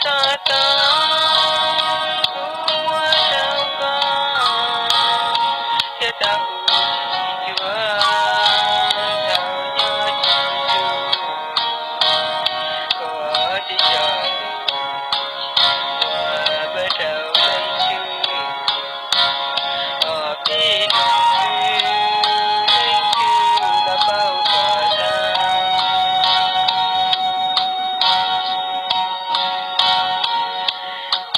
Xov tooj kuv muab rau koj, thiab tau hu cuav thaum nyob tsis tus, koj twb coj lus muab rau leej twg, ob peb hnub xwb leej twg los paub koj tag.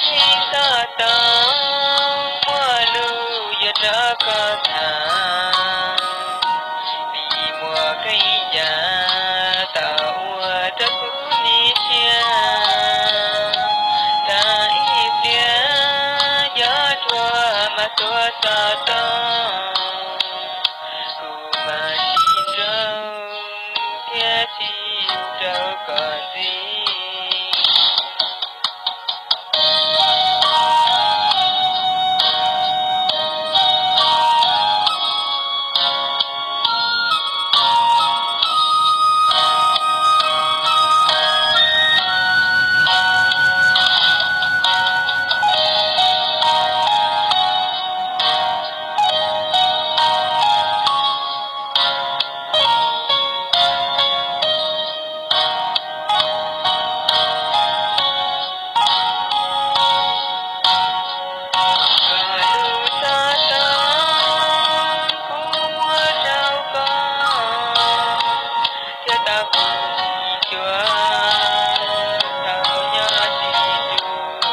Txij xov tooj muaj lus yuav nrog koj tham, vim muaj qee yam tau ua rau kuv nim sia. Tag ib pliag nco dua mas tuav xov tooj, kuv mam tsis nrog thiab tsis rau koj ntxiv. Koj lus xov tooj kuv muab rau koj, thiab tau hu cuav thaum nyob tsis tus,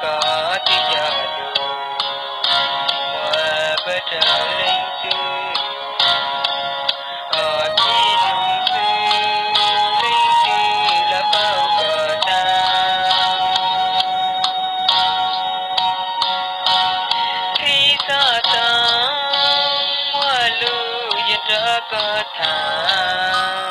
koj twb coj lus muab rau leej twg, ob peb hnub xwb leej twg los paub koj tag. Txij xov tooj muaj lus yuav nrog koj tham,